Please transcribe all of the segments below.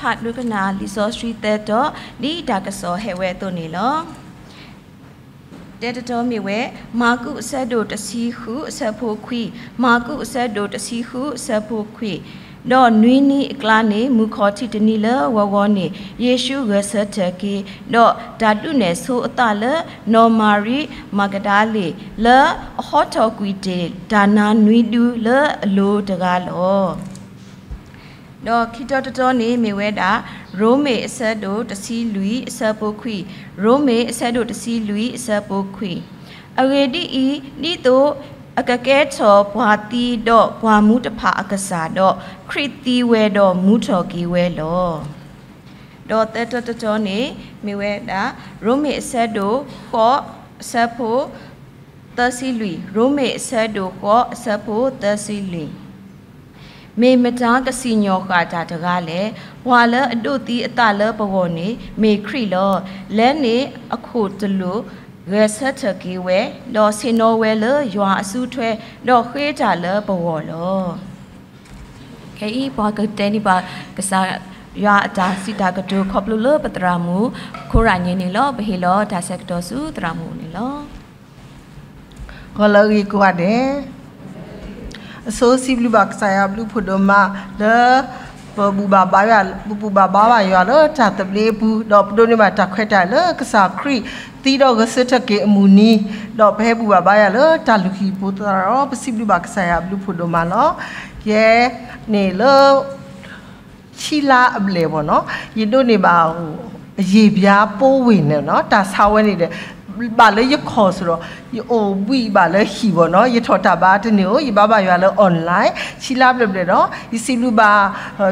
ဖးဒိကနၣ်လံာ်စီဆှံသၢတီၤ ဒ်တၢ်ကစီၣ်ဟဲဝဲအသိးန့ၣ်လီၤ. တၢတတီၤမ့ၢ်ဝဲ မၢ်ကူးအဆၢဒိၣ်တဆံဃုအဆၢဖိခွံ, မၢ်ကူးအဆၢဒိၣ်တဆံဃုအဆၢဖိခွံ, ဒီးနွံနံၤအကျါန့ၣ် မုၢ်ခီၣ်ထံးတနံၤလၢဂီၤဂီၤန့ၣ် ယ့ၣ်ၡူးဂဲၤဆၢထၢၣ်က့ၤ, ဒီးတၢ်ဒုးနဲၣ်ဆိအသးလၢ နီၢ်မၤရံမၤကဒၤလ့ၣ် လၢအဟီထီၣ်ကွံာ်တ့ၢ်တၢ်နါနွံဒုလၢအလိၤတဂၤလီၤ. ဒီးခံတီၤတတီၤန့ၣ်မ့ၢ်ဝဲဒၣ် ရိမ့ၤအဆၢဒိၣ်တဆံလွံၢ်အဆၢဖိခွံ, ရိမ့ၤအဆၢဒိၣ်တဆံလွံၢ်အဆၢဖိခွံ, အဂ့ၢ်ဒ်အံၤ, ဒ်သိးအကကဲထီၣ်ပှၤသံဒီးပှၤမူတဖၣ်အကစၢ်ဒီး, ခရံာ်သံဝဲဒီးမူထီၣ်က့ၤဝဲလီၤ. ဒီးသၢတီၤတတီၤန့ၣ် မ့ၢ်ဝဲဒၣ် ရိမ့ၤအဆၢဒိၣ်ဃိးအဆၢဖိ သၢဆံလွံၢ်, ရိမ့ၤအဆၢဒိၣ်ဃိးအဆၢဖိသၢဆံလွံၢ်, မ့ၢ်မတၤကစံၣ်ညီၣ်ဃာ်တၢ်တဂၤလဲၣ်. ပှၤလၢအဒိးသံအသးလၢပဂီၢ်န့ၣ် မ့ၢ်ခရံာ်လီၤ. လဲန့ၣ်အခိၣ်တလိာ်ဂဲၤဆၢထၢၣ်က့ၤဝဲ, ဒီးဆ့ၣ်နီၤဝဲလၢယွၤအစုထွဲ, ဒီးဃ့တၢ်လၢပဂီၢ်လီၤ. ခဲအံၤပှၤကတဲန့ၢ်ဘၣ်ကစၢ်ယွၤအတၢ်စံးတၢ်ကတိၤခီဖျိလၢပသရၣ်မုၣ် ခိရၣ်ညဲန့ၣ်လီၤ. ပဟ့ၣ်လီၤတၢ်ဆၢကတီၢ်ဆူသရၣ်မုၣ်န့ၣ်လီၤ. ဂီၤလၢအဂ့ၤကိးဂၤဒဲး, အဆိစံးဘျုးဘၣ်ကစၢ်ယွၤအဘျုးအဖှိၣ်ဒိၣ်မးလၢ ပဘူၣ်ဘၣ်ဘါယွၤ, ပဘူၣ်ဘၣ်ဘါဘၣ်ယွၤလၢတၢ်သဘျ့အပူၤ, ဒီးပဒိးန့ၢ်ဘၣ်တၢ်ခွဲးတၢ်ယာ်လၢကစၢ်ခရံာ်သံဒီးဂဲၤဆၢထၢၣ်က့ၤအမုၢ်နံၤ, ဒီးပဟဲဘူၣ်ဘၣ်ဘါယွၤလၢတၢ်လုၢ်ဟံၣ်ဖိသတးဒီး ပစံးဘျုးဘၣ်ကစၢ်ယွၤအဘျုးအဖှိၣ်ဒိၣ်မးလီၤ. ယဲန့ၣ်လၢ ဆံလါအဘျဲၣ်ဘၣ်နီၤ, ယဒိးန့ၢ်ဘၣ် ရေပြားပိုးဝင်န့ၣ်နီၤ, တၢ်ဆါဝဲန့ၣ်ဒီး ဘၣ်လၢယခီၣ်စိဒီး ယအိၣ်ဘှံးဘၣ်လၢဟံၣ်ဘၣ်နီၤ, ယထီၣ်တၢ်ဘါတန့ၢ်ဧိၤ, ယဘါဘၣ်ယွၤလၢ online, ဆံလါဘျဲၣ်ဘျဲၣ်ဒီး ယစံးဘျုးဘၣ်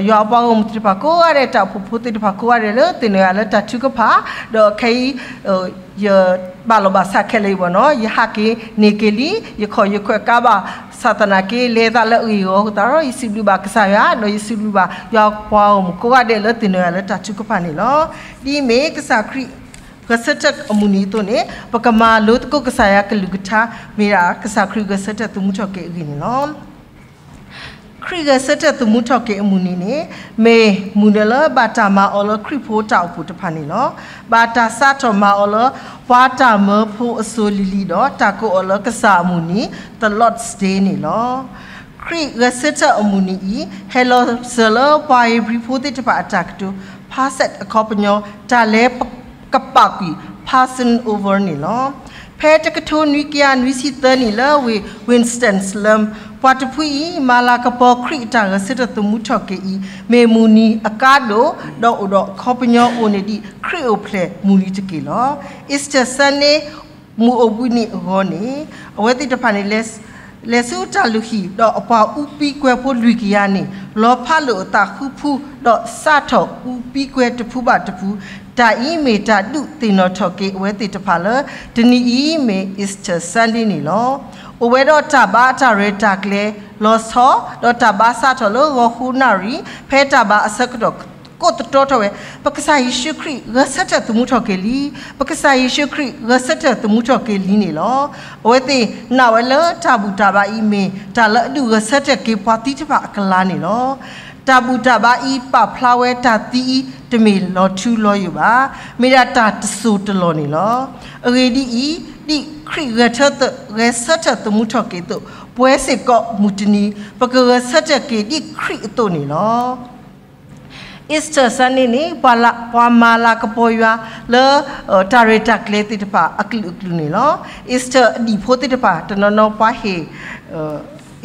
ယွၤအပှၤဂီၢ်မုၢ်သ့ၣ်တဖၣ်ကိးဂၤဒဲး တၢ်အိၣ်ဖှိၣ်ဖိသ့ၣ်တဖၣ်ကိးဂၤဒဲးလၢသ့ၣ်နီၣ်ယၤလၢတၢ်ထုကဖၣ်, ဒီးခဲအံၤ ယဘၣ်လီၤဘၣ်စးခဲလၢာ်အံၤဘၣ်နီၤ, ယဟးက့ၤန့ၢ်က့ၤလံ, ယခီၣ်ယခွဲးကါဘၣ်, ဆၣ်သနာ်က့ လဲၤသးလၢအဂ့ၢ်အဂီၢ်အဃိသတးဒီး ယစံးဘျုးဘၣ်ကစၢ်ယွၤ, ဒီးယစံးဘျုးဘၣ်ယွၤပှၤဂီၢ်မုၢ်ကိးဂၤဒဲးလၢသ့ၣ်နီၣ်ယၤလၢတၢ်ထုကဖၣ်န့ၣ်လီၤ. ဒ်အမ့ၢ်ကစၢ်ခရံာ် ဂဲၤဆၢထၢၣ်အမုၢ်နံၤအသိးန့ၣ် ပကမၤလိသကိးကစၢ်ယွၤကလုၢ်ကထါ မ့ၢ်ဒၣ်ကစၢ်ခရံာ်ဂဲၤဆၢထၢၣ်သမူထီၣ်က့ၤအဂ့ၢ်န့ၣ်လီၤ. ခရံာ်ဂဲၤဆၢထၢၣ်သမူထီၣ်က့ၤအမုၢ်နံၤန့ၣ် မ့ၢ်မုၢ်နံၤလၢဘၣ်တၢ်မၤအီၤလၢခရံာ်ဖိတၢ်အိၣ်ဖှိၣ်တဖၣ်န့ၣ်လီၤ. ဘၣ်တၢ်စးထီၣ်မၤအီၤလၢ ပှၤတၢ်မၢဖိအစိၤလံၤလံၤဒီး တၢ်ကိးအီၤလၢကစၢ်အမုၢ်နံၤ the Lord's Day န့ၣ်လီၤ. ခရံာ်ဂဲၤဆၢထၢၣ်အမုၢ်နံၤအံၤ ဟဲလီၤစၢၤလၢပှၤဧ့ၤဘြံၤဖိသ့ၣ်တဖၣ်အတၢ်ကတိၤ Pesach အခီပညီ တၢ်လဲၤကပာ်ကွံာ် Passover န့ၣ်လီၤ. ဖဲတကထိနွံကယၤနွံဆံသၢနံၣ်လၢဝ့ၢ် Winston-Salem ပှၤတဖုအံၤ မၤလၤကပီၤခရံာ်အတၢ်ဂဲၤဆၢထၢၣ်သမူထီၣ်က့ၤအံၤ မ့ၢ်မုၢ်နံၤအကါဒိၣ် ဒီးအိၣ်ဒီးအခီပညီအိၣ်န့ၢ်ဒံး ခရံာ်အိၣ်ဖျဲၣ်မုၢ်နံၤတက့ၢ်လီၤ. Easter Sunday မုၢ်အိၣ်ဘှံးနံၤအဂီၢ်န့ၣ် အဝဲသ့ၣ်တဖၣ်န့ၣ် လဲၤဆူတၢ်လုၢ်ဟံၣ် ဒီးအပှၤအူပံကွဲၤဖိလွံၢ်ကယၤန့ၣ် လီၤဖးလိာ်အသးဃုဖု ဒီးစးထီၣ်အူပံကွဲၤတဖုဘၣ်တဖု, တၢ်အံၤမ့ၢ်တၢ်ဒုးသ့ၣ်နီၣ်ထီၣ်က့ၤအဝဲသ့ၣ်တဖၣ်လၢ တနံၤအံၤမ့ၢ် Easter Sunday န့ၣ်လီၤ. အိၣ်ဝဲဒီးတၢ်ဘါအတၢ်ရဲၣ်တၢ်ကျဲၤလီၤဆီ, ဒီးတၢ်ဘါစးထီၣ်လၢဂီၤဃုနၣ်ရံၣ် ဖဲတၢ်ဘါအဆၢကတီၢ်ကိးသတြီထီၣ်ဝဲ, ပကစၢ်ယ့ၣ်ၡူးခရံာ်ဂဲၤဆၢထၢၣ်သမူထီၣ်က့ၤလံ, ပကစၢ်ယ့ၣ်ၡူးခရံာ်ဂဲၤဆၢထၢၣ်သမူထီၣ်က့ၤလံန့ၣ်လီၤ. အဝဲသ့ၣ်နာ်ဝဲလၢတၢ်ဘူၣ်တၢ်ဘါအံၤမ့ၢ်တၢ်လၢအဒုးဂဲၤဆၢထၢၣ်က့ၤပှၤသံတဖၣ်အကလၤန့ၣ်လီၤ. တၢ်ဘူၣ်တၢ်ဘါအံၤပာ်ဖျါဝဲတၢ်သံအံၤတမ့ၢ်လီၤထူလီၤယိာ်ဘၣ်, မ့ၢ်ဒၣ်တၢ်တစိၢ်တလီၢ်န့ၣ်လီၤ. အဂ့ၢ်ဒ်အံၤ, ဒ်ခရံာ်ဂဲၤဆၢထၢၣ်သမူထီၣ်က့ၤအသိး, ပဝဲစ့ၢ်ကီးမုၢ်တနံၤ ပကဂဲၤဆၢထၢၣ်က့ၤဒ်ခရံာ်အသိးန့ၣ်လီၤ. Easter Sunday န့ၣ် ပှၤမၤလၤကပီၤယွၤလၢ တၢ်ရဲၣ်တၢ်ကျဲၤသ့ၣ်တဖၣ်အကလုာ်အကလုာ်န့ၣ်လီၤ. Easter အဒံၣ်ဖိသ့ၣ်တဖၣ် တနီၤနီၤပှၤဟ့ၣ်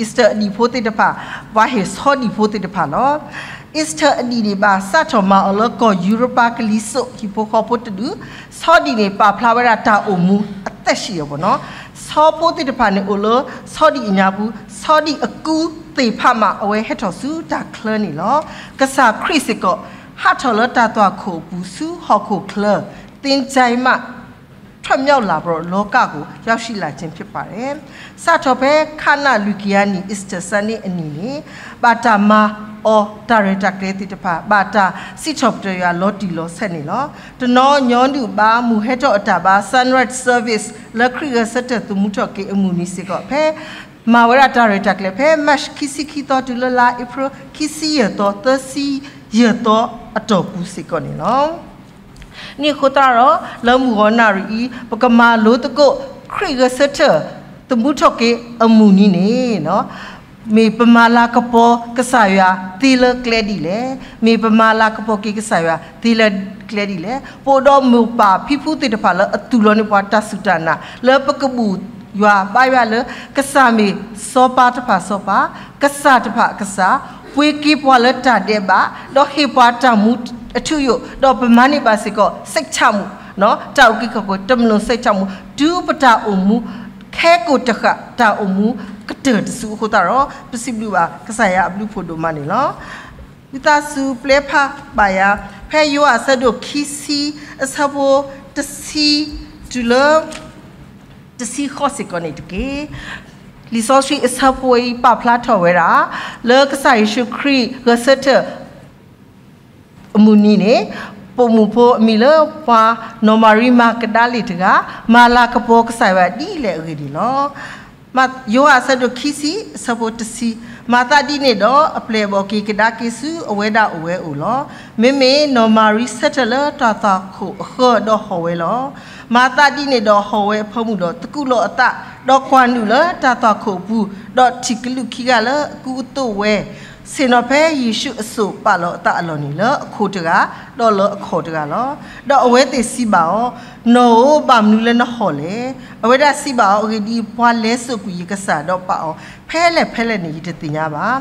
Easter အဒံၣ်ဖိသ့ၣ်တဖၣ် ပှၤဟ့ၣ်ဆီဒံၣ်ဖိသ့ၣ်တဖၣ်လီၤ. Easter အဒံၣ်န့ၣ်ဘၣ်စးထီၣ်မၤအီၤလၢကီၢ်ယူရပၤကလံၤစိးဟံၣ်ဖိဃီဖိတဒူၣ်, ဆီဒံၣ်န့ၣ်ပာ်ဖျါဝဲဒၣ်တၢ်အိၣ်မူအသက်ရှင် အပူၤနီၤ, ဆီဖိသ့ၣ်တဖၣ်န့ၣ်အိၣ်လၢဆီဒံၣ်အညါပူၤ, ဆီဒံၣ်အကူသ့ၣ်ဖးမး အဝဲဟဲထီၣ်ဆူတၢ်ချၢန့ၣ်လီၤ. ကစၢ်ခရံာ်စ့ၢ်ကီး ဟးထီၣ်လၢတၢ်သွၣ်ခိၣ်အပူၤဆူဟီၣ်ခိၣ်ချၢ, သင်္ချိုင်းမှ ထွက်မြောက်လာပြီးတော့ လောကကို ရောက်ရှိလာခြင်းဖြစ်ပါတယ်. စးထီၣ်ဖဲခါနၣ်လွံၢ်ကယၤနံၣ် Easter Sunday အနံၤန့ၣ် ဘၣ်တၢ်မၤအီၤတၢ်ရဲၣ်တၢ်ကျဲၤသ့ၣ်တဖၣ်, ဘၣ်တၢ်စံးထီၣ်ပတြၢၤယွၤလီၤတံၢ်လီၤဆဲးန့ၣ်လီၤ. တနီၤညီနုၢ်ဘါမုၢ်ဟဲထီၣ်အတၢ်ဘါ Sunrise Service လၢခရံာ်ဂဲၤဆၢထၢၣ်သမူထီၣ်က့ၤအမုၢ်နံၤစ့ၢ်ကီး ဖဲမၤဝဲဒၣ်တၢ်ရဲၣ်တၢ်ကျဲၤ ဖဲ March ခံဆံခံသီတုၤလၢလါ April ခံဆံယဲၢ်သီ သၢဆံ ယဲၢ်သီအတီၢ်ပူၤစ့ၢ်ကီးန့ၣ်လီၤ. န့ၣ်အဃိသတးဒီး လၢမုၢ်ဂီၤနၣ်ရံၣ်အံၤ ပကမၤလိသကိး ခရံာ်ဂဲၤဆၢထၢၣ် သမူထီၣ်က့ၤအမုၢ်နံၤန့ၣ် မ့ၢ်ပမၤလၤကပီၤကစၢ်ယွၤသ့လၢကျဲဒ်လဲၣ်, မ့ၢ်ပမၤလၤကပီၤက့ၤကစၢ်ယွၤသ့လၢကျဲဒ်လဲၣ်. ပအိၣ်ဒီးမိၢ်ပၢ်ဖံဖုသ့ၣ်တဖၣ်လၢအသူၣ်လီၤန့ၢ်ပှၤတၢ်စူၢ်တၢ်နာ် လၢပကဘူၣ်ယွၤဘါယွၤလၢ ကစၢ်မ့ၢ်စီၤပၤတဖၣ်စီၤပၤ, ကစၢ်တဖၣ်ကစၢ်, ပှ့ၤက့ၤပှၤလၢတၢ်ဒဲးဘး, ဒီးဟ့ၣ်ပှၤတၢ်မူအထူအယိာ်, ဒီးပမၤန့ၢ်ဘၣ်စ့ၢ်ကီး စိတ်ချမှု, တၢ်အုၣ်က့ၤခီၣ်က့ၤ တမလွန်စိတ်ချမှု, တုၤပတၢ်အိၣ်မူ ခဲကိာ်တဃာ် တၢ်အိၣ်မူကတၢၢ်တစုအဃိသတးဒီး ပစံးဘျုးဘၣ်ကစၢ်ယွၤအဘျုးဖှိၣ်ဒိၣ်မးန့ၣ်လီၤ. ဝံသးစူၤပျဲဖးဘၣ်ယၤ ဖဲယိၤဟၣ်အဆၢဒိၣ်ခံဆံ အဆၢဖိတဆံ တုၤလၢ တဆံဃိးစ့ၢ်ကီးန့ၣ်တက့ၢ်. လံာ်စီဆှံအဆၢဖိအံၤ ပာ်ဖျါထီၣ်ဝဲဒၣ် လၢကစၢ်ယ့ၣ်ၡူးခရံာ်ဂဲၤဆၢထၢၣ် အမုၢ်နံၤန့ၣ် ပိာ်မုၣ်ဖိအမံၤလၢပှၤနီၢ်မၤရံမၤကဒၤလ့ၣ်တဂၤ မၤလၤကပီၤကစၢ်ယွၤဒ်လဲၣ်အဂ့ၢ်န့ၣ်လီၤ. ယိၤဟၣ်အဆၢဒိၣ်ခံဆံ အဆၢဖိတဆံ, မၤသးဒ်န့ၣ်ဒီး အပျဲၢ်အဘီၣ်က့ၤကဒါက့ၤဆူအဝဲဒၣ်အိၣ်ဝဲအအိၣ်လီၤ. မ့မ့ၢ်နီၢ်မၤရံဆၢထၢၣ်လၢတၢ်သွၣ်ခိၣ်အဃၢၤဒီးဟီၣ်ဝဲလီၤ. မၤသးဒ်န့ၣ်ဒီးဟီၣ်ဝဲအဖၢမုၢ်ဒီးသကူးလီၤအသး, ဒီးကွၢ်နုာ်လၢတၢ်သွၣ်ခိၣ်အပူၤ, ဒီးထံၣ်ကလူးခံဂၤလၢအကူအသိးဝဲ ဆ့ၣ်နီၤဖဲယ့ၣ်ၡူးအစိၣ်ပာ်လီၤအသးအလီၢ်န့ၣ် လၢအခိၣ်တဂၤ, ဒီးလၢအခီၣ်တဂၤလီၤ. ဒီးအဝဲသ့ၣ်စံးဘၣ်အီၤ, နီၢ်ဧၢ, ဘၣ်မနုၤလၢနဟီၣ်လဲၣ်. အဝဲဒၣ်စံးဘၣ်အီၤ, အဂ့ၢ်ဒ်အံၤ, ပှၤလဲၤစိာ်ကွံာ်ယကစၢ်ဒီးပာ်အီၤဖဲလဲၣ်ဖဲလဲၣ်န့ၣ် ယတသ့ၣ်ညါဘၣ်.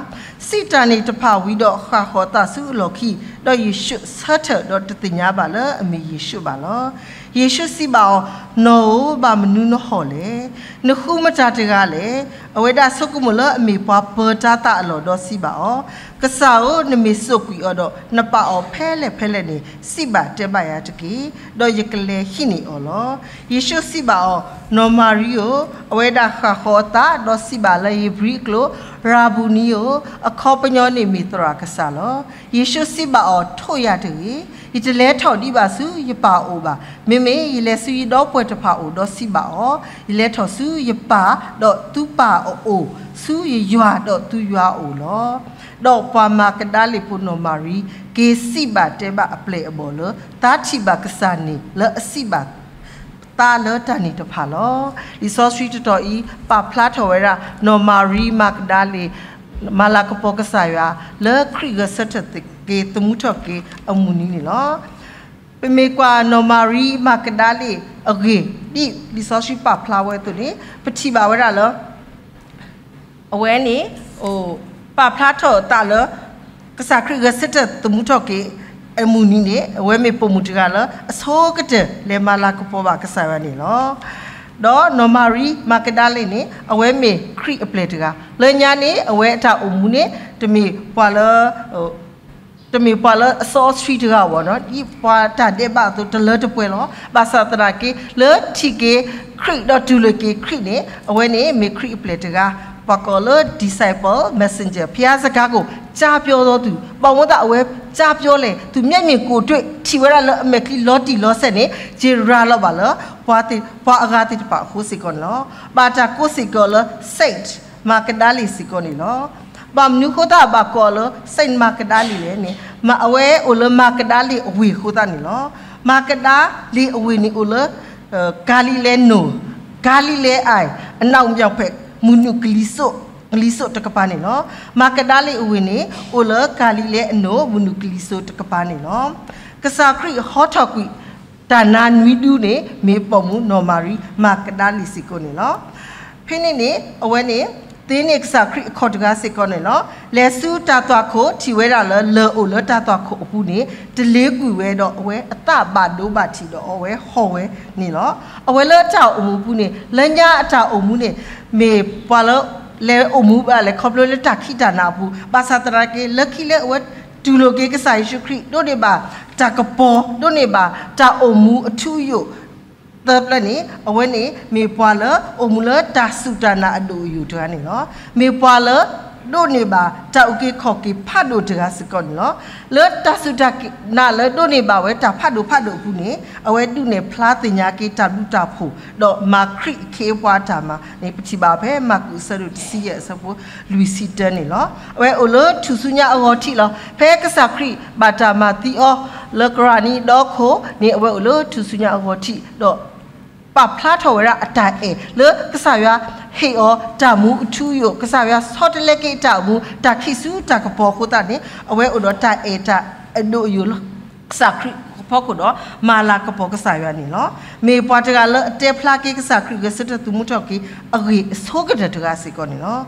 စံးတၢ်န့ၣ်တဖၣ်ဝံၤဒီးဃၣ်ဃီၤအသးဆူအလီၢ်ခံ, ဒီးယ့ၣ်ၡူးဆၢထၢၣ်ဒီးတသ့ၣ်ညါဘၣ်လၢအမ့ၢ်ယ့ၣ်ၡူးဘၣ်လီၤ. ယ့ၣ်ၡူးစံးဘၣ်အီၤ, နီၢ်ဧၢ, ဘၣ်မနုၤနဟီၣ်လဲၣ်. နဃုမတၤတဂၤလဲၣ်. အဝဲဒၣ်ဆိကမိၣ်လၢအမ့ၢ်ပှၤပၢၤတၢ်သးအလီၢ်ဒီးစံးဘၣ်အီၤ, ကစၢ်ဧၢ, နမ့ၢ်စိာ်ကွံာ်အီၤဒီး နပာ်အီၤဖဲလဲၣ်ဖဲလဲၣ်န့ၣ် စံးဘၣ်တဲဘၣ်ယၤတက့ၢ်, ဒီးယကလဲၤဟံးန့ၢ်အီၤလီၤ. ယ့ၣ်ၡူးစံးဘၣ်အီၤ, နီၢ်မၤရံဧၢ. အဝဲဒၣ်ဃၣ်ဃီၤအသးဒီးစံးဘၣ်လၢဧ့ၤဘြံၤအကျိာ်, ရၤဘူနံဧၢ, အခီပညီန့ၣ်မ့ၢ်သရၣ်ကစၢ်လီၤ. ယ့ၣ်ၡူးစံးဘၣ်အီၤ, ထိးယၤတဂ့ၤ. ယတလဲၤထီၣ်ဒံးဘၣ်ဆူယပၢ်အအိၣ်ဘၣ်. မ့မ့ၢ်ယလဲၤဆူယဒီပုၢ်ဝဲၢ်တဖၣ်အအိၣ်ဒီးစံးဘၣ်အီၤ, ယလဲၤထီၣ်ဆူယပၢ်ဒီးသုပၢ်အအိၣ်, ဆူယယွၤဒီးသုယွၤအအိၣ်လီၤ. ဒီးပှၤမၤကဒၤလ့ၣ်ဖိနီၢ်မၤရံ က့ၤစံးဘၣ်တဲဘၣ်အပျဲၢ်အဘီၣ်လၢ သးထံၣ်ဘၣ်ကစၢ်န့ၣ် လၢအစံးဘၣ်သးလၢတၢ်န့ၣ်တဖၣ်လီၤ. လံာ်စီဆှံတတီၤအံၤ ပာ်ဖျါထီၣ်ဝဲဒၣ် နီၢ်မၤရံမၤကဒၤလ့ၣ် မၤလၤကပီၤကစၢ်ယွၤ လၢခရံာ်ဂဲၤဆၢထၢၣ်က့ၤသမူထီၣ်က့ၤအမုၢ်နံၤန့ၣ်လီၤ. ပမ့ၢ်ကွၢ်နီၢ်မၤရံမၤကဒၤလ့ၣ်အဂ့ၢ် ဒ်လံာ်စီဆှံပာ်ဖျါဝဲအသိးန့ၣ် ပထံၣ်ဘၣ်ဝဲဒၣ်လၢ အဝဲန့ၣ် ပာ်ဖျါထီၣ်အသးလၢ ကစၢ်ခရံာ်ဂဲၤဆၢထၢၣ်သမူထီၣ်က့ၤအမုၢ်နံၤန့ၣ် အဝဲမ့ၢ်ပိာ်မုၣ်တဂၤလၢ အဆိကတၢၢ်လဲၤမၤလၤကပီၤဘၣ်ကစၢ်ယွၤန့ၣ်လီၤ. ဒီးနီၢ်မၤရံမၤကဒၤလ့ၣ်န့ၣ် အဝဲမ့ၢ်ခရံာ်အပျဲၢ်တဂၤ လၢညါန့ၣ် အဝဲအတၢ်အိၣ်မူန့ၣ် တမ့ၢ်ပှၤလၢ တမ့ၢ်ပှၤလၢအစီအဆှံတဂၤဘၣ်နီၤ, ဒ်ပှၤတၢ်ဒဲးဘးအသိးတလၢတပှဲၤလီၤ. ဘၣ်ဆၣ်သနာ်က့ လၢထံၣ်က့ၤခရံာ်ဒီးတူၢ်လိာ်က့ၤခရံာ်န့ၣ် အဝဲန့ၣ်မ့ၢ်ခရံာ်အပျဲၢ်တဂၤ, ပှၤကိးလၢ disciple messenger ဘုရားစကားကို ကြားပြောသောသူ, ဘၣ်မနုၤအဃိ အဝဲ ကြားပြော လဲၣ်, သူမျက်မြင်ကိုယ်တွေ့ ထံၣ်ဝဲဒၣ်လၢအမဲာ်ချံလီၤတံၢ်လီၤဆဲးန့ၣ် ယရၤလီၤဘၣ်လၢ ပှၤသ့ၣ်ပှၤအဂၤသ့ၣ်တဖၣ်အဃိစ့ၢ်ကီးန့ၣ်လီၤ. ဘၣ်တၢ်ကိးစ့ၢ်ကီးလၢ Saint Magdalene စ့ၢ်ကီးန့ၣ်လီၤ. ဘၣ်မနုၤအဃိသတးဘၣ်ကိးအီၤလၢ Saint Magdalene လဲၣ်န့ၣ် အဝဲအိၣ်လၢမၤကဒၤလ့ၣ်အဝ့ၢ်အဃိသတးန့ၣ်လီၤ. မၤကဒၤလ့ၣ်အဝ့ၢ်န့ၣ်အိၣ်လၢ ကၤလံၤလဲၤနိၣ်, Galilee, အနောက်မြောက်ဖက် မုၢ်နုာ်ကလံၤစိးတကပၤန့ၣ်လီၤ. မၤကဒၤလ့ၣ်အဝ့ၢ်န့ၣ် အိၣ်လၢကၤလံၤလဲၤအနိၣ် မုၢ်နုာ်ကလံၤစိးတကပၤန့ၣ်လီၤ. ကစၢ်ခရံာ်ဟီထီၣ်ကွံာ် တၢ်နါနွံဒူန့ၣ် မ့ၢ်ပိာ်မုၣ်နီၢ်မၤရံမၤကဒၤလ့ၣ်စ့ၢ်ကီးန့ၣ်လီၤ. ဖဲန့ၣ်န့ၣ် အဝဲန့ၣ် သ့န့ၢ်ကစၢ်ခရံာ်အခီၣ်တဂၤစ့ၢ်ကီးန့ၣ်လီၤ. လဲၤဆူတၢ်သွၣ်ခိၣ် ထံၣ်ဝဲဒၣ်လၢ လၢၢ်အိၣ်လၢတၢ်သွၣ်ခိၣ်အပူၤန့ၣ် တလ့ၤကွံာ်ဝဲဒီး အဝဲအသးဘၣ်ဒိဘၣ်ထံးဒီးအဝဲဟီၣ်ဝဲန့ၣ်လီၤ. အဝဲလၢတၢ်အိၣ်မူအပူၤန့ၣ် လၢညါအတၢ်အိၣ်မူန့ၣ် မ့ၢ်ပှၤလၢ လဲၤအိၣ်မူဘၣ်လဲၣ် ခီဖျိလၢတၢ်ခံးတၢ်နၤအပူၤ, ဘၣ်ဆၣ်သနာ်က့ လၢခံလၢအဝဲတူၢ်လိာ်က့ၤကစၢ်ယ့ၣ်ၡူးခရံာ် ဒိးန့ၢ်ဘၣ်တၢ်ကပီၤ ဒိးန့ၢ်ဘၣ်တၢ်အိၣ်မူအထူအယိာ် သၢဖျၢၣ်န့ၣ် အဝဲန့ၣ် မ့ၢ်ပှၤလၢအိၣ်မူလၢတၢ်စူၢ်တၢ်နာ်အဒိၣ်အယိာ်တဂၤန့ၣ်လီၤ. မ့ၢ်ပှၤလၢ ဒိးန့ၢ်ဘၣ်တၢ်အုၣ်က့ၤခီၣ်က့ၤဖးဒိၣ်တဂၤစ့ၢ်ကီးန့ၣ်လီၤ. လၢတၢ်စူၢ်တၢ်နာ်လၢဒိးန့ၢ်ဘၣ်ဝဲတၢ်ဖးဒိၣ်ဖးဒိၣ်အပူၤန့ၣ် အဝဲဒုးနဲၣ်ဖျါသ့ၣ်ညါက့ၤတၢ်ဘျုးတၢ်ဖှိၣ် ဒီးမၤခရံာ်အခ့အပှၤအတၢ်မၤန့ၣ် ပထံၣ်ဘၣ်ဖဲမၢ်ကူးအဆၢဒိၣ်တဆံယဲၢ်အဆၢဖိလွံၢ်ဆံတၢန့ၣ်လီၤ. အဝဲအိၣ်လၢထူၣ်စုညါအဂီၤထံးလီၤ. ဖဲကစၢ်ခရံာ်ဘၣ်တၢ်မၤသံအီၤ လၢကရၣ်နံဒီခိၣ်န့ၣ် အဝဲအိၣ်လၢထူၣ်စုညါအဂီၤထံး ဒီး ပာ်ဖျါထီၣ်ဝဲဒၣ်အတၢ်အဲၣ်လၢကစၢ်ယွၤဟ့ၣ်အီၤတၢ်မူအထူအယိာ်, ကစၢ်ယွၤဆီတလဲက့ၤအတၢ်အိၣ်မူ တၢ်ခံးဆူတၢ်ကပီၤအဃိသတးန့ၣ် အဝဲအိၣ်ဒီးတၢ်အဲၣ်တၢ်အဒိၣ်အယိာ်လၢ ကစၢ်ခရံာ်အဖီခိၣ်ဒီး မၤလၤကပီၤကစၢ်ယွၤန့ၣ်လီၤ. မ့ၢ်ပှၤတဂၤလၢအတဲဖျါက့ၤကစၢ်ခရံာ်ဂဲၤဆၢထၢၣ်သမူထီၣ်က့ၤအဂ့ၢ်အဆိကတၢၢ်တဂၤစ့ၢ်ကီးန့ၣ်လီၤ.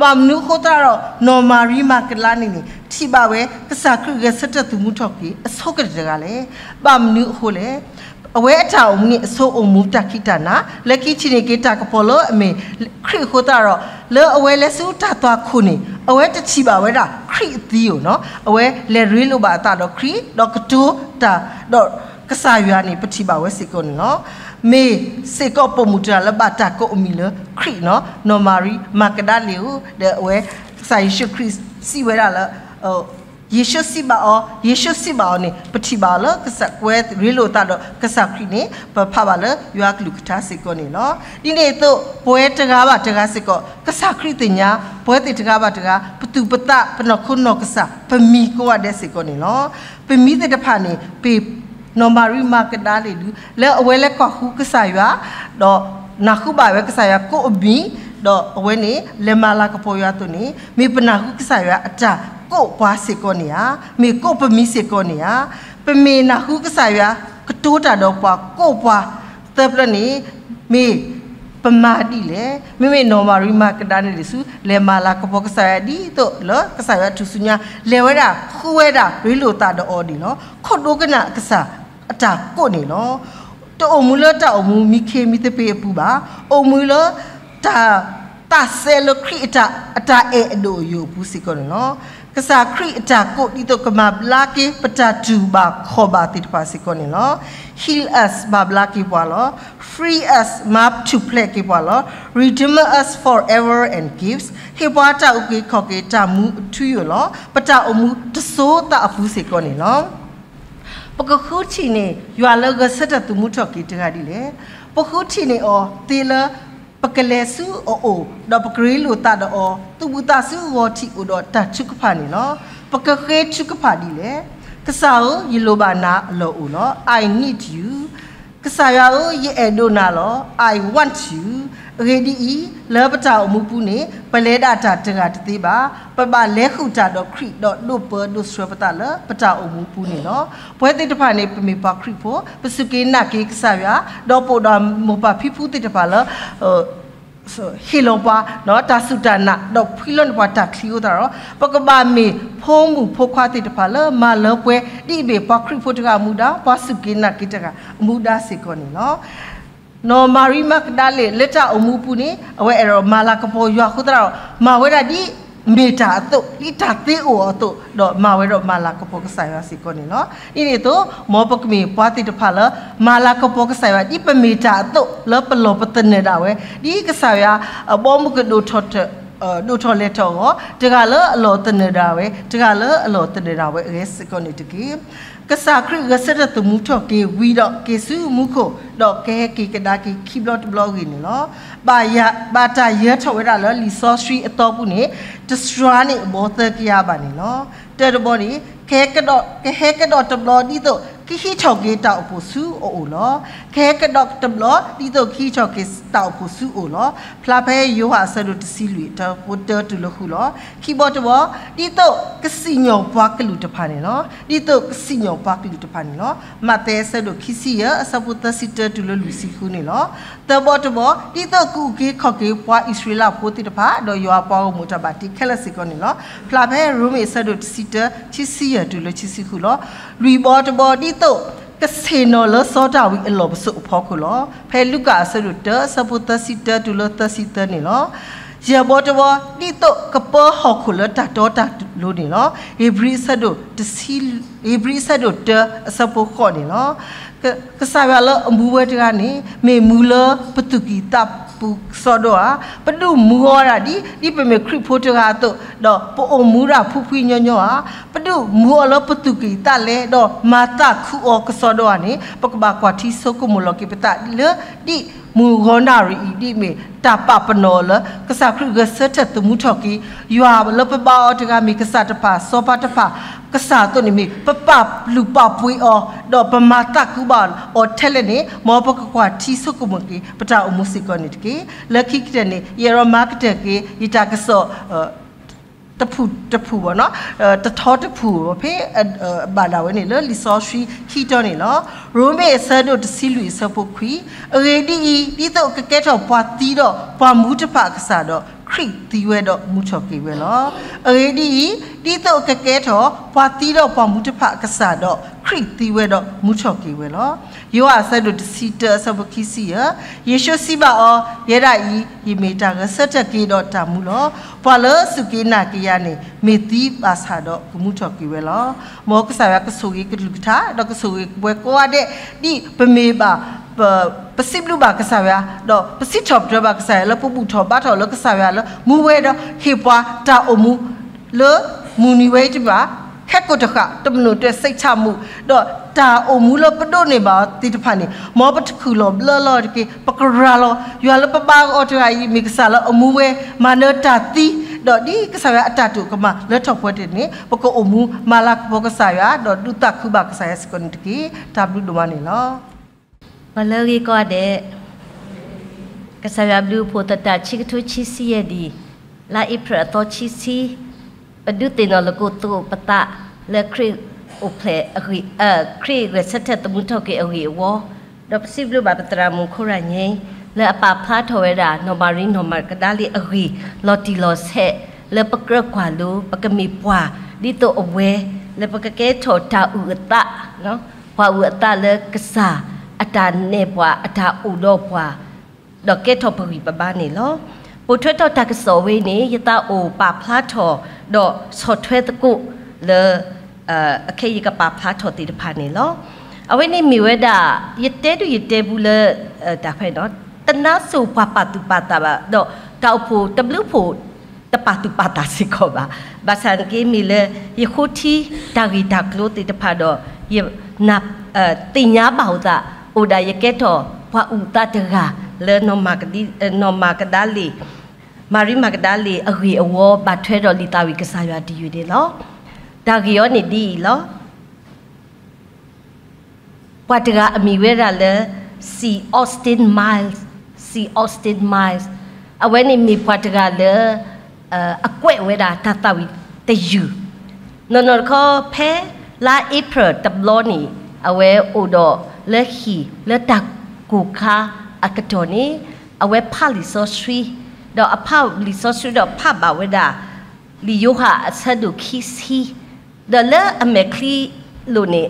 ဘၣ်မနုၤအဃိသတးဒီး နီၢ်မၤရံမၤကဒၤန့ၣ်န့ၣ် ထံၣ်ဘၣ်ဝဲကစၢ်ခရံာ်ဂဲၤဆၢထၢၣ်သမူထီၣ်က့ၤအဆိကတၢၢ်တဂၤလဲၣ်. ဘၣ်မနုၤအဃိလဲၣ်. အဝဲအတၢ်အိၣ်မူန့ၣ် အဆိအိၣ်မူတၢ်ခံးတၢ်နၤ လၢခံထံၣ်န့ၢ်က့ၤတၢ်ကပီၤလၢအမ့ၢ်ခရံာ်အဃိသတးဒီး လၢအဝဲလဲၤဆူတၢ်သွၣ်ခိၣ်န့ၣ် အဝဲတထံၣ်ဘၣ်ဝဲဒၣ်ခရံာ်အသံဧိၤနီၤ, အဝဲလဲၤရ့လိာ်ဘၣ်အသးဒီးခရံာ် ဒီးကတိၤတၢ်ဒီးကစၢ်ယွၤန့ၣ် ပထံၣ်ဘၣ်ဝဲစ့ၢ်ကီးန့ၣ်လီၤ. မ့ၢ်စ့ၢ်ကီးပိာ်မုၣ်တဂၤလၢဘၣ်တၢ်ကိးအမံၤလၢခရံာ်နီၤ, နီၢ်မၤရံမၤကဒၤလ့ၣ်ဧိၤ, ဒီးအဝဲ ကစၢ်ယ့ၣ်ၡူးခရံာ်စံးဝဲဒၣ်လၢ ယ့ၣ်ၡူးစံးဘၣ်အီၤ, ယ့ၣ်ၡူးစံးဘၣ်အီၤန့ၣ် ပထံၣ်ဘၣ်အီၤလၢကစၢ်ကွဲရ့လိာ်သးဒီးကစၢ်ခရံာ်န့ၣ် ပဖးဘၣ်လၢယွၤကလုၢ်ကထါစ့ၢ်ကီးန့ၣ်လီၤ. ဒ်န့ၣ်အသိး ပဝဲတဂၤဘၣ်တဂၤစ့ၢ်ကီး ကစၢ်ခရံာ်သ့ၣ်ညါ ပဝဲသ့ၣ်တဂၤဘၣ်တဂၤ ပသူၣ်ပသး ပနီၢ်ခိနီၢ်ကစၢ် ပမံၤကိးဂၤဒဲးစ့ၢ်ကီးန့ၣ်လီၤ. ပမံၤသ့ၣ်တဖၣ်န့ၣ် ပ့ၢ်နီၢ်မၤရံမၤကဒၤလ့ၣ်ဒု လၢအဝဲလဲၤကွၢ်ဃုကစၢ်ယွၤ ဒီးနၢ်ဟူဘၣ်ဝဲကစၢ်ယွၤကိးအမံၤ, ဒီးအဝဲန့ၣ် လဲၤမၤလၤကပီၤယွၤအသိးန့ၣ် မ့ၢ်ပနၢ်ဟူကစၢ်ယွၤအတၢ်ကိးပှၤစ့ၢ်ကီးန့ၣ်ဧါ, မ့ၢ်ကိးပမံၤစ့ၢ်ကီးန့ၣ်ဧါ, ပမ့ၢ်နၢ်ဟူကစၢ်ယွၤကတိၤတၢ်ဒီးပှၤ ကိးပှၤသၢဖျၢၣ်န့ၣ် မ့ၢ်ပမၤဒ်လဲၣ်. မ့မ့ၢ်နီၢ်မၤရံမၤကဒၤန့ၣ်ဒ်ဆူ လဲၤမၤလၤကပီၤကစၢ်ယွၤဒ်သိးလၢကစၢ်ယွၤထူၣ်စုညါ လဲၤဝဲဒၣ်ဃုဝဲဒၣ်ရ့လိာ်သးဒီးအီၤဒ်လီၤ. ခိၣ်ဒိကနၣ်ကစၢ်အတၢ်ကိးန့ၣ်လီၤ. တအိၣ်မူလၢတၢ်အိၣ်မူမံခ့မံသပ့ၤအပူၤဘၣ်. အိၣ်မူလၢ တၢ်သးစဲလၢခရံာ်အတၢ်အဲၣ်အဒိၣ်အယိာ်အပူၤစ့ၢ်ကီးန့ၣ်လီၤ. ကစၢ်ခရံာ်အတၢ်ကိးဒ်သိးကမၤဘျါက့ၤ ပတၢ်တူၢ်ဘၣ်ခီၣ်ဘၣ်သ့ၣ်တဖၣ်စ့ၢ်ကီးန့ၣ်လီၤ. Heal us ဘၣ်ဘျါက့ၤပှၤလီၤ. Free us မၤထူၣ်ဖျဲးက့ၤပှၤလီၤ. Redeem us forever and gives ဟ့ၣ်ပှၤတၢ်အုၣ်က့ၤခီၣ်က့ၤတၢ်မူအထူအယိာ်လီၤ. ပတၢ်အိၣ်မူတစိၤသးအပူၤစ့ၢ်ကီးန့ၣ်လီၤ. ပကဃုထံၣ်န့ၢ် ယွၤလၢဂဲၤဆၢထၢၣ်သမူထီၣ်က့ၤတဂၤဒ်လဲၣ်. ပဃုထံၣ်န့ၢ်အီၤသ့လၢ ပကလဲၤဆူအအိၣ် ဒီးပကရ့လိာ်သးဒီးအီၤ သူၣ်ဘီၣ်သးစူၤအဂီၢ်ထံးအိၣ်ဒီးတၢ်ထုကဖၣ်န့ၣ်လီၤ. ပကဃ့ထုကဖၣ်ဒ်လဲၣ်. ကစၢ်ဧၢ, ယလိၣ်ဘၣ်နၤအလီၢ်အိၣ်လီၤ. I need you. ကစၢ်ယွၤဧၢ, ယအဲၣ်ဒိးနၤလီၤ. I want you. အဂ့ၢ်ဒ်အံၤ, လၢပတၢ်အိၣ်မူပူၤန့ၣ် ပလဲၤဒၣ်တၢ်တဂၤတသ့ဘၣ်. ပဘၣ်လဲၤဃုာ်တၢ်ဒီးခရံာ် ဒီးဒိးပၢဒိးဆှၢပသးလၢပတၢ်အိၣ်မူပူၤန့ၣ်လီၤ. ပဝဲသ့ၣ်တဖၣ်န့ၣ် ပမ့ၢ်ပှၤခရံာ်ဖိ, ပစူၢ်က့ၤနာ်က့ၤကစၢ်ယွၤ, ဒီးပအိၣ်ဒီးမိၢ်ပၢ်ဖံဖုသ့ၣ်တဖၣ်လၢ ဟ့ၣ်လီၤပှၤ တၢ်စူၢ်တၢ်နာ် ဒီးဖှံလီၤန့ၢ်ပှၤတၢ်ချံအဃိသတးဒီး ပကဘၣ်မ့ၢ်ဖိမုၣ်ဖိခွါသ့ၣ်တဖၣ်လၢမၤလၢပှဲၤ ဒ်အမ့ၢ်ပှၤခရံာ်ဖိတဂၤအမူဒါ, ပှၤစူၢ်က့ၤနာ်က့ၤတဂၤအမူဒါစ့ၢ်ကီးန့ၣ်လီၤ. နီၢ်မၤရံမၤကဒၤလ့ၣ် လၢတၢ်အိၣ်မူပူၤန့ၣ် အဝဲအဲၣ်ဒိးမၤလၤကပီၤယွၤအဃိသတးဒီး မၤဝဲဒၣ်ဒ်မ့ၢ်တၢ်အသိး, ဒ်တၢ်သ့အိၣ်အသိး, ဒီးမၤဝဲဒီးမၤလၤကပီၤကစၢ်ယွၤစ့ၢ်ကီးန့ၣ်လီၤ. ဒ်န့ၣ်အသိး မ်ပကမ့ၢ်ပှၤသ့ၣ်တဖၣ်လၢ မၤလၤကပီၤကစၢ်ယွၤ ဒ်ပမ့ၢ်တၢ်အသိး လၢပလီၢ်ပသနၢၣ်ဒၣ်ဝဲ, ဒ်ကစၢ်ယွၤအဘီအမုၢ်ကဒိၣ်ထီၣ် ဒိၣ်ထီၣ်လဲၤထီၣ်အဂီၢ်, တဂၤလၢအလီၢ်သနၢၣ်ဒၣ်ဝဲ, တဂၤလၢအလီၢ်သနၢၣ်ဒၣ်ဝဲအဂ့ၢ်စ့ၢ်ကီးန့ၣ်တက့ၢ်. ကစၢ်ခရံာ်ဂဲၤဆၢထၢၣ်သမူထီၣ်က့ၤဝံၤဒီးက့ၤဆူမူခိၣ်, ဒီးကဟဲက့ၤကဒါက့ၤခံဘျီတဘျီအဂ့ၢ်န့ၣ်လီၤ. ဘၣ်တၢ်ယၢၤထီၣ်ဝဲဒၣ်လၢလံာ်စီဆှံအသီပူၤန့ၣ် တစှၤန့ၢ်အဘီသၢကယၤဘၣ်န့ၣ်လီၤ. တၢတဘီန့ၣ် ကဟဲကဒီးတဘျီဒ်သိးကဟံးထီၣ်က့ၤတၢ်အိၣ်ဖှိၣ်ဆူအအိၣ်လီၤ. ကဟဲကဒီးတဘျီဒ်သိးကဟံးထီၣ်က့ၤတၢ်အိၣ်ဖှိၣ်ဆူအအိၣ်လီၤ. ဖျါဖဲယိၤဟၣ်အဆၢဒိၣ်တဆံလွံၢ် အဆၢဖိတၢတုၤလၢဃုလီၤ. ခံဘီတဘီ ဒ်သိးကစံၣ်ညီၣ်ပှၤကလုာ်တဖၣ်န့ၣ်လီၤ. ဒ်သိးကစံၣ်ညီၣ်ပှၤကလုာ်တဖၣ်န့ၣ်လီၤ. မးသဲအဆၢဒိၣ်ခံဆံယဲၢ် အဆၢဖိသၢဆံတၢတုၤလၢလွံၢ်ဆံဃုန့ၣ်လီၤ. သၢဘီတဘီ ဒ်သိးကအုၣ်က့ၤခီၣ်က့ၤပှၤအံၣ်စရ့လးဖိသ့ၣ်တဖၣ် ဒီးယွၤအပှၤဂီၢ်မုၢ်တၢ်ဘၣ်တ့ခဲလၢာ်စ့ၢ်ကီးန့ၣ်လီၤ. ဖျါဖဲရိမ့ၤအဆၢဒိၣ်တဆံတၢ ခံဆံယဲၢ်တုၤလၢခံဆံဃုလီၤ. လွံၢ်ဘီတဘီ ဒ်သိးကဆ့ၣ်နီၤလၢစီၤဒၤဝံးအလီၢ်ပစိာ်အဖီခိၣ်လီၤ. ဖဲလူၤကၣ်အဆၢဒိၣ်တၢ အဆၢဖိသၢဆံတၢတုၤလၢသၢဆံသၢန့ၣ်လီၤ. ယဲၢ်ဘီတဘီ ဒ်သိးကပၢဟီၣ်ခိၣ်လၢတၢ်တီတၢ်လိၤန့ၣ်လီၤ. ဧ့ၤဘြံၤအဆၢဒိၣ်တဆံ ဧ့ၤဘြံၤအဆၢဒိၣ်တၢ အဆၢဖိဃိးန့ၣ်လီၤ. က ကစၢ်ယွၤလၢအမူဝဲတဂၤန့ၣ် မ့ၢ်မူလၢပသူၣ်ကံၢ်သး ပကဘၣ်မၤလၤကပီၤကစီဒီဧါ, ပဒုးမူအီၤဒၣ်ဒ် ဒ်ပမ့ၢ်ခရံာ်ဖိတဂၤအသိး, ဒီးပအိၣ်မူဒၣ်ဖှံဖှံညီညီဧါ, ပဒုးမူအီၤလၢပသူၣ်ကံၢ်သးလဲ, ဒီးမၤသးခုအီၤကစီဒီဧါန့ၣ် ပကဘၣ်ကွၢ်ထံဆိကမိၣ်လီၤက့ၤပသးလၢ ဒ်မုၢ်ဂီၤနၣ်ရံၣ်အံၤ ဒ်မ့ၢ်တၢ်ပာ်ပနီၣ်အီၤလၢ ကစၢ်ခရံာ်ဂဲၤဆၢထၢၣ်သမူထီၣ်က့ၤ ယွၤလၢပဘါအီၤတဂၤမ့ၢ်ကစၢ်တဖၣ်, စီၤပၤတဖၣ်, ကစၢ်အသိးန့ၣ်မ့ၢ် ပပာ်လုၢ်ပာ်ပှ့ၤအီၤ, ဒီးပမၤသးခုဘၣ်အီၤထဲလဲၣ်န့ၣ် မ်ပကကွၢ်ထံဆိကမိၣ်က့ၤ ပတၢ်အိၣ်မူစ့ၢ်ကီးန့ၣ်တက့ၢ်. လၢခံကတၢၢ်န့ၣ် ယအဲၣ်ဒိးမၤကတၢၢ်က့ၤ ယတၢ်ကစီၣ် တဖုတဖုဘၣ်နီၤ, တထီတဖုဘၣ်ဖဲ ဘၣ်ဒၣ်ဝဲန့ၣ်လၢ လံာ်စီဆှံခံတီၤန့ၣ်လီၤ. ရိမ့ၤအဆၢဒိၣ်တဆံလွံၢ်အဆၢဖိခွံ, အဂ့ၢ်ဒ်အံၤ, ဒ်သိးကကဲထီၣ်ပှၤသံဒီးပှၤမူတဖၣ်အကစၢ်ဒီး, ခရံာ်သံဝဲဒီးမူထီၣ်က့ၤဝဲလီၤ. အဂ့ၢ်ဒ်အံၤ, ဒ်သိးကကဲထီၣ်ပှၤသံဒီးပှၤမူတဖၣ်အကစၢ်ဒီး, ခရံာ်သံဝဲဒီးမူထီၣ်က့ၤဝဲလီၤ. ယိၤဟၣ်အဆၢဒိၣ်တဆံတၢအဆၢဖိခံဆံယဲၢ်, ယ့ၣ်ၡူးစံးဘၣ်အီၤ, ယဲဒၣ်အံၤ, ယမ့ၢ်တၢ်ဂဲၤဆၢထၢၣ်က့ၤဒီးတၢ်မူလီၤ. ပှၤလၢအစူၢ်က့ၤနာ်က့ၤယၤန့ၣ် မ့ၢ်သံဘၣ်ဆၣ်ဒီးကမူထီၣ်က့ၤဝဲလီၤ. မ်ကစၢ်ယွၤကဆိၣ်ဂ့ၤကလုၢ်ကထါ ဒီးကဆိၣ်ဂ့ၤပဝဲကိးဂၤဒဲး ဒ်ပမ့ၢ်ဘၣ် ပစံးဘျုးဘၣ်ကစၢ်ယွၤ ဒီးပစံးထီၣ်ပတြၢၤဘၣ်ကစၢ်ယွၤလၢပဘူၣ်ထီၣ်ဘါထီၣ်လၢကစၢ်ယွၤလၢမူဝဲဒီးဟ့ၣ်ပှၤတၢ်အိၣ်မူ လၢမုၢ်နံၤဝဲအံၤတမံၤဘၣ်, ခဲကိာ်တဃၣ် တမနုၤတစိတ်ချမှု, ဒီးတၢ်အိၣ်မူလၢပဒိးန့ၢ်ဘၣ်အီၤသ့ၣ်တဖၣ်န့ၣ် မ်ပတခုၣ်လီၤဘျၢလီၤတက့ၢ်. ပကရၤလီၤ ယွၤလၢပဘါအီၤတဂၤအံၤ မ့ၢ်ကစၢ်လၢအမူဝဲ မၤနၢၤတၢ်သံ, ဒီးဒ်ကစၢ်ယွၤအတၢ်တိာ်ကမၣ်လၢထီၣ်ပှဲၤတ့ၢ်န့ၣ် ပကအိၣ်မူမၤလၤကပီၤကစၢ်ယွၤ ဒီးဒုးသးခုဘၣ်ကစၢ်ယွၤစ့ၢ်ကီးန့ၣ်တက့ၢ်. တၢ်ဘျုးဒိၣ်မးန့ၣ်လီၤ. ပှၤလၢအဂ့ၤကိးဂၤဒဲး, ကစၢ်ယွၤဘျုးအဖှိၣ်သတး ခံကထိခံဆံယဲၢ်နံၣ်, လါအ့ဖြ့ၣ်အသီခံဆံ, ပဒုးသ့ၣ်နီၣ်လိာ်သကိးပသးလၢခရံာ်အိၣ်ဖျဲၣ်, ခရံာ်ဂဲၤဆၢထၢၣ်သမူထီၣ်က့ၤအဂ့ၢ်အဝီ, ဒီးပစံးဘျုးဘၣ်ပသရၣ်မုၣ်ခိၣ်ရၤညါ လၢအပာ်ဖျါထီၣ်ဝဲဒၣ် နီၢ်မၤရံ နီၢ်မၤကဒၤလ့ၣ်အဂ့ၢ် လီၤတံၢ်လီၤဆဲး လၢပကြၢးကွၢ်လိ ပကမ့ၢ်ပှၤဒ်သိးအဝဲ လၢပကကဲထီၣ်တၢ်အုၣ်အသး, ပှၤအုၣ်အသးလၢကစၢ်အတၢ်နဲၣ်ပှၤ အတၢ်အိၣ်ဒီးပှၤ, ဒီးကဲထီၣ်ပဂံၢ်ပဘါန့ၣ်လီၤ. ပိာ်ထွဲထီၣ်တၢ်ကစီၣ်ဝဲန့ၣ် ယသးအိၣ်ပာ်ဖျါထီၣ် ဒီးဆီၣ်ထွဲသကိးလၢ အခဲအံၤယကပာ်ဖျါထီၣ်သ့ၣ်တဖၣ်န့ၣ်လီၤ. အဝဲန့ၣ်မ့ၢ်ဝဲဒၣ် ယတဲဒုးယတဲဘူးလၢ တၢ်ဖဲ တနါစိၤပှၤပာ်သူၣ်ပာ်သးဘၣ်, ဒီးတၢ်အိၣ်ဖှိၣ်တဘျုးဖှိၣ် တပာ်သူၣ်ပာ်သးစ့ၢ်ကီးဘၣ်. ဘၣ်ဆၣ်နာ်က့မ့ၢ်လၢ ယဃိထံတၢ်ဂ့ၢ်တၢ်ကျိၤသ့ၣ်တဖၣ်ဒီး ယ သ့ၣ်ညါဘၣ်အသး အိၣ်ဒၣ်ယကဲထီၣ်ပှၤအုၣ်အသးတဂၤလၢ နီၢ်မၤကဒၤလ့ၣ်, မၤရံမၤကဒၤလ့ၣ်အဂ့ၢ်အဝီ ဘၣ်ထွဲဒီးလံာ်သးဝံၣ်ကစၢ်ယွၤတယုၢ်န့ၣ်လီၤ. တၢ်ဂ့ၢ်အီၤန့ၣ်ဒ်အံၤလီၤ. ပှၤတဂၤအမံၤဝဲဒၣ်လၢ Sir Austen Miles, Sir Austen Miles, အဝဲန့ၣ်မ့ၢ်ပှၤတဂၤလၢ အကွဲးဝဲဒၣ်တၢ်သးဝံၣ်တယုၢ်, နီၢ်နီၢ်တခီ ဖဲလါအ့ဖြ့ၣ်တဘျီန့ၣ် အဝဲအိၣ်ဒီးလၢဟံၣ်လၢတၢ်ကိၢ်ခါအကတီၢ်န့ၣ် အဝဲဖးလံာ်စီဆှံ, ဒီးအဖးလံာ်စီဆှံဒီးဖးဘၣ်ဝဲဒၣ် လံာ်ယိၤဟၣ်အဆၢဒိၣ်ခံဆံ, ဒီးလၢအမဲာ်ချံလိၤန့ၣ်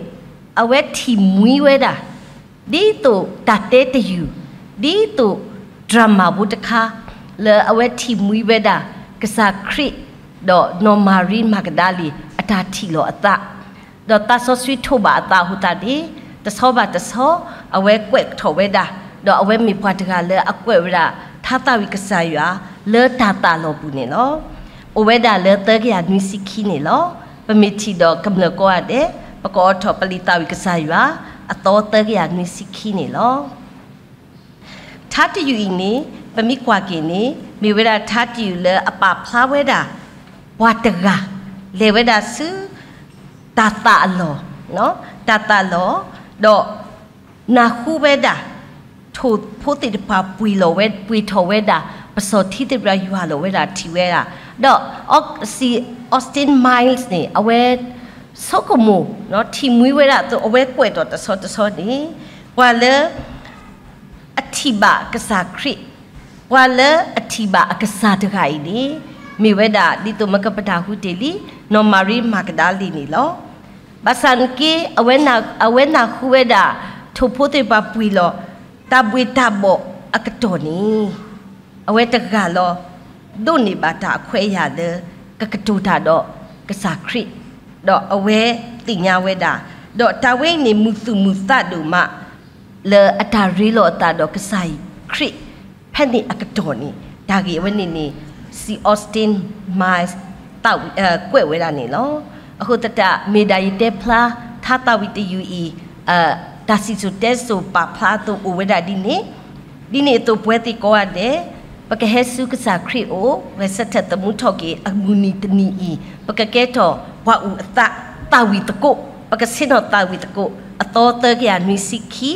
အဝဲထံၣ်မှံဝဲဒၣ် ဒ်သိးတၢ်တဲတယုၢ်, ဒ်သိး drama ဖိတခါ လၢအဝဲထံၣ်မှံဝဲဒၣ် ကစၢ်ခရံာ် ဒီးနီၢ်မၤရံမၤကဒၤလ့ၣ် အတၢ်ထံၣ်လိာ်အသး ဒီးသးစီဆှံထိးဘၣ်အသးအဃိသတးန့ၣ် တဆီဘၣ်တဆီ အဝဲကွဲးထီၣ်ဝဲဒၣ်, ဒီးအဝဲမ့ၢ်ပှၤတဂၤလၢအကွဲးဝဲဒၣ် ထါသးဝံၣ်ကစၢ်ယွၤ လၢတၢ်သးလီၤပူၤန့ၣ်လီၤ. အိၣ်ဝဲဒၣ်လၢသၢကယၤနွံဆံခံန့ၣ်လီၤ. ပမ့ၢ်ထံၣ်ဒီးကမျၢၢ်ကိးဂၤဒဲး ပကအိးထီၣ်ပလံာ်သးဝံၣ်ကစၢ်ယွၤ အသီသၢကယၤနွံဆံခံန့ၣ်လီၤ. ထါတယုၢ်အံၤန့ၣ် ပမ့ၢ်ကွၢ်က့ၤန့ၣ် မ့ၢ်ဝဲဒၣ်ထါတယုၢ်လၢအပာ်ဖျါဝဲဒၣ် ပှၤတဂၤ လဲၤဝဲဒၣ်ဆူ တၢ်သးအလီၢ်, တၢ်သးလီၢ်, ဒီးနၢ်ဟူဝဲဒၣ် ထိၣ်ဖိသ့ၣ်တဖၣ်ပှ့ၤလီၤဝဲ ပှ့ၤထီၣ်ဝဲဒၣ် ပစီၤထံသ့ၣ်တဖၣ်ယွၤလီၤဝဲဒၣ်ထံၣ်ဝဲဒၣ်, ဒီး Sir Austen Miles န့ၣ် အဝဲဆိကမိၣ် ထံၣ်မှံဝဲဒၣ်အသိး အဝဲကွဲးထီၣ်တဆီတဆီန့ၣ် ပှၤလၢ အထံၣ်ဘၣ်ကစၢ်ခရံာ်, ပှၤလၢအထံၣ်ဘၣ်အကစၢ်တဂၤအံၤန့ၣ် မ့ၢ်ဝဲဒၣ် ဒ်သိးမ့ၢ်ကပတၢ်ဟူတ့ၢ်လံ နီၢ်မၤရံမၤကဒၤလ့ၣ်န့ၣ်လီၤ. ဘၣ်ဆၣ်နာ်က့ အဝဲနၢ်ဟူဝဲဒၣ် ထိၣ်ဖိသ့ၣ်တဖၣ်ပှ့ၤလီၤ တၢ်ဘှ့ၣ်တၢ်ဘှီၣ်အကတီၢ်န့ၣ် အဝဲတဂၤလီၤ ဒိးန့ၢ်ဘၣ်တၢ်အခွဲးအယာ်လၢ ကကတိၤတၢ်ဒီးကစၢ်ခရံာ်, ဒီးအဝဲသ့ၣ်ညါဝဲဒၣ်, ဒီးတၢ်ဝဲအံၤန့ၣ် မုာ်သူၣ်မုာ်သးဒိၣ်မး လၢအတၢ်ရ့လိာ်အသးဒီးကစၢ်ခရံာ်, ဖဲ ဖဲန့ၣ်အကတီၢ်န့ၣ် တၢ်ဂ့ၢ်အဝဲန့ၣ်န့ၣ် Sir Austin Miles ကွဲးဝဲဒၣ်န့ၣ်လီၤ. အဃိသတး မ့ၢ်ဒၣ်ယတဲဖျါ ထါသးဝံၣ်တယုၢ်အံၤ တၢ်စံၣ်စိၤတဲစိၤပာ်ဖျါအသိးအိၣ်ဝဲဒၣ်ဒ်န့ၣ်, ဒ်န့ၣ်အသိးပဝဲသ့ၣ်ကိးဂၤဒဲး ပကဟဲဆူကစၢ်ခရံာ်အအိၣ် ဂဲၤဆၢထၢၣ်သမူထီၣ်က့ၤ အမုၢ်နံၤတနံၤအံၤ ပကကဲထီၣ်ပှၤအုၣ်အသး သးဝံၣ်သကိး, ပကဆ့ၣ်နီၤသးဝံၣ်သကိး အသီသၢကယၤနွံဆံခံ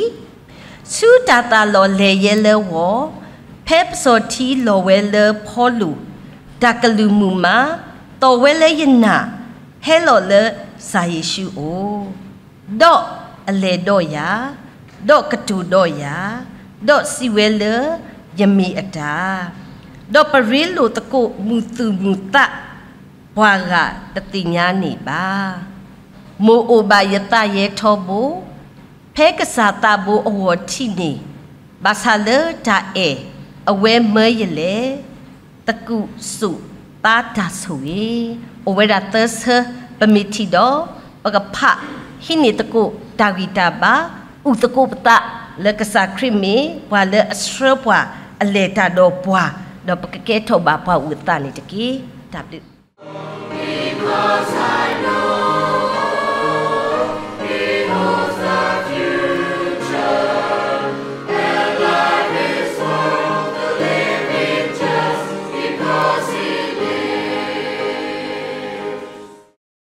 ဆူတၢ်သးလီၤလဲၤယဲလၢဂီၢ်, ဖဲပစီၤထံလီၤဝဲလၢဖီလိာ်, တၢ်ကလုၢ်မုာ်မး, သီၣ်ဝဲလၢယနၢ်, ဟဲလီၤလၢကစၢ်ယ့ၣ်ၡူးအအိၣ်, ဒီးအလဲၤဒီးယၤ, ဒီးကတိၤဒီးယၤ, ဒီးစံးဝဲလၢယမ့ၢ်အတၢ်, ဒီးပရ့လိာ်သကိးမုာ်သူၣ်မုာ်သး ပှၤဂၤတသ့ၣ်ညါန့ၢ်ဘၣ်. မိၢ်အိၣ်ဘၣ်ယသးယဲထီဘိ, ဖဲကစၢ်သးဘိအဂီၢ်ထံးန့ၣ်, ဘၣ်ဆၣ်လၢတၢ်အဲၣ်အဝဲမၢယလဲၣ်, သကူးစိာ်သးတၢ်ဆိၣ်ဂ့ၤ, အိၣ်ဝဲဒၣ်သၢဆၢ ပမ့ၢ်ထံၣ်ဒီး ပကဖးဟံးန့ၢ်သကိး တၢ်ဂံၢ်တၢ်ဘါ, အုၣ်သကိးပသးလၢကစၢ်ခရံာ်မ့ၢ်ပှၤလၢအဆှၢပှၤ အလဲၤတၢ်ဒီးပှၤ, ဒီးပကကဲထီၣ်ဘၣ်ပှၤအုၣ်အသးန့ၣ်တက့ၢ်. တၢ်ဘျုး